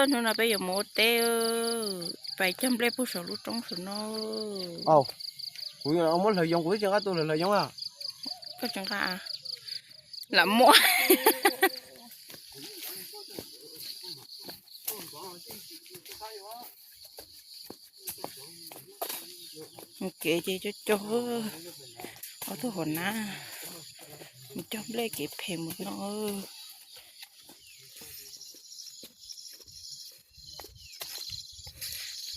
Hnub no peb yuav mus ua teb, pais cog nplej puag saum lub roob saum no. Kuv muab hlawv yoov, kuv twb tsis nqa tus hlawv yoov. Koj tsis nqa, lam muab. Mus kev ces cog cog, ob tug hauv na, mus cog nplej kev phem mus no.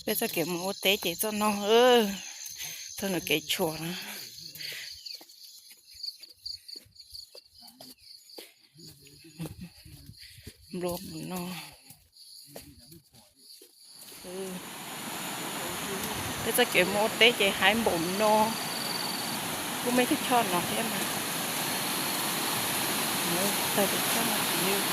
Peb txoj kev mus ua teb ces txoj no, txoj no kev tshuam na. Nplua mus no. Peb txoj kev mus ua teb ces haib npaum no. Kuj muaj ib tug choj no thiab mas, tawg tus choj no tsis yog.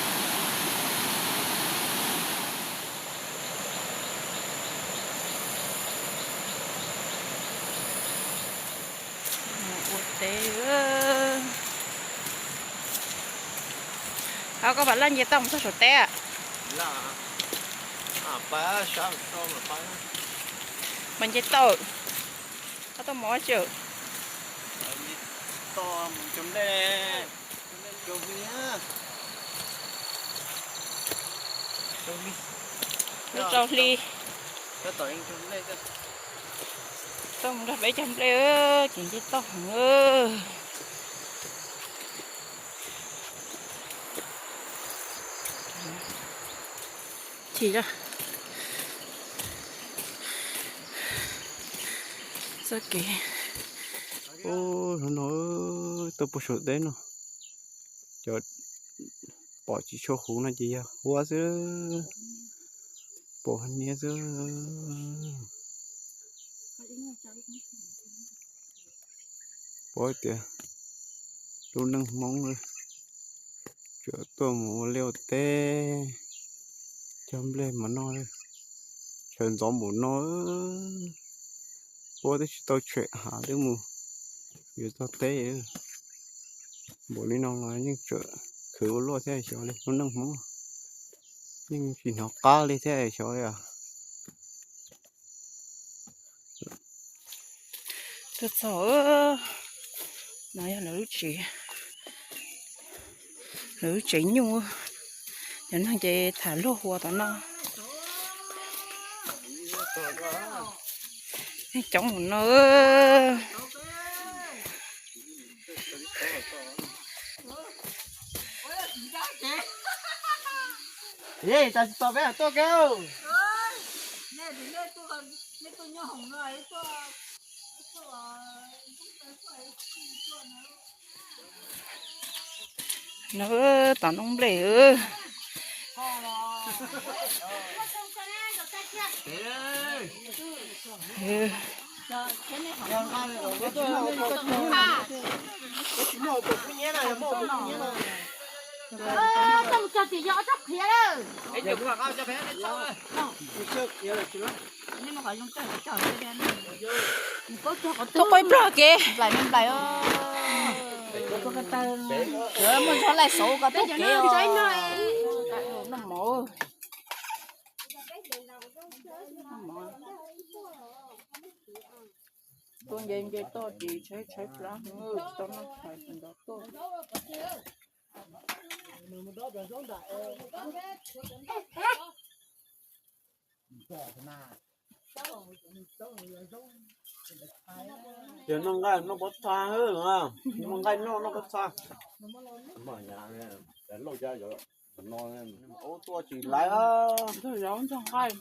Mus ua teb. Hos koj pam laj nce toj mus txog saum teb. Mas nce toj, koj toj mov tsi. Lub rau hli. Toj mus nrog peb cog nplej, ces nce toj heev. Chim, txoj kev. Ub, hnub no tuaj puag saum teb no, cov pom tsis tshua huv no ces yog huab xwb, pom hniab xwb. Paub tias lub neej Hmoob tsuas tuaj mus ua liaj ua teb, cog nplej mas noj, sawv ntxov npaum no, puab twb tsis tau tshem hav twb mus yuav txog teb. Npaum li no los yeej tseem khwv ua luaj thiab xyov li, lub neej Hmoob yeej tsis hnov qab li thiab xyov li os. Tuaj txog, no yog lawv lub tsev, lawv lub tsev nyuj, cov neeg ces tham luag hua tom no. Neeg coob mus no. Tsis tos peb tuaj ke. No, tom noob nplej. Tuaj quaj ib pliag kev. Muaj ntxhov laij saud ko tuaj kev os. Tuaj nce nce toj ces tshaib tshaib plab, tsis tau noj hais ntov tuaj. Ces noj nqaij noj pob txha, noj nqaij noj noj pob txha. Lauj, ua tuaj tsis laiv. Ntxog nqaij.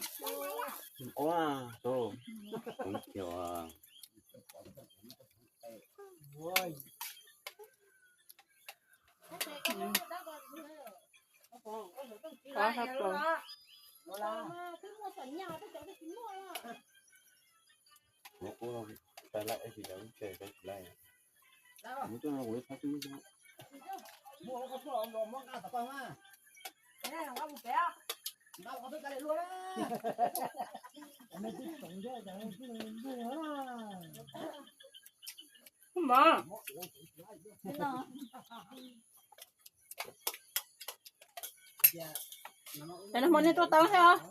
Cov no hmo nej tuaj tau thiab os.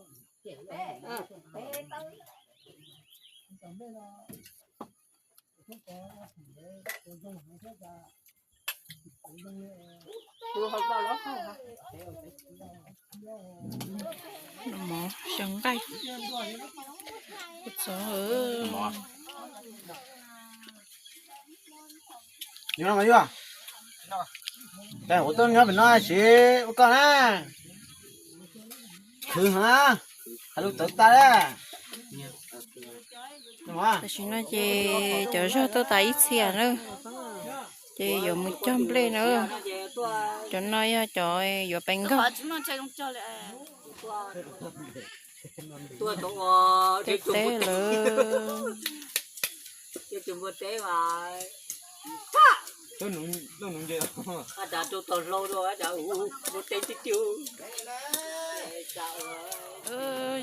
Mov xyaw nqaij. Txog. Ua tuaj nyob pem no siv ua koj na. Khwv heev, hais lus tawv tas. Tam sim no ces cov zog tuaj tas ib txhia na, ces yuav mus cog nplej na. Cov no yog cov yuav pes nkag teb teb lawm.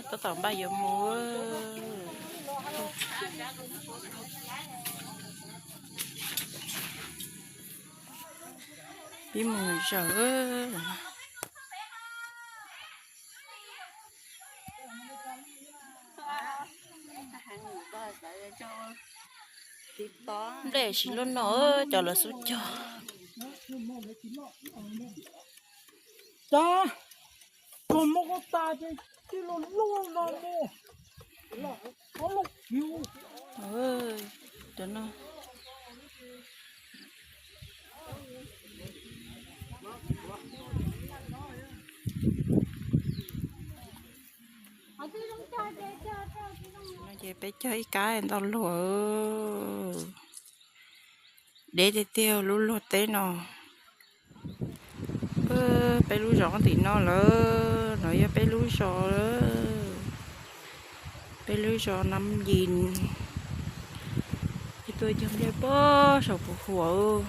Tab tom npaj yuav mus. Pib mus zawm. Nplej siv luaj no, cov lawv xub cog. Cas kua muab koj tas ces tij los luaj no mus. Cov no. Ces peb cog ib kab ntau luag. Deb tiag tiag lub luag teb no. Peb lub zos tim no lawm, no yog peb lub zos lawm. Peb lub zos Nam Yis. Peb tuaj cog nplej puag saum Phuv Huam.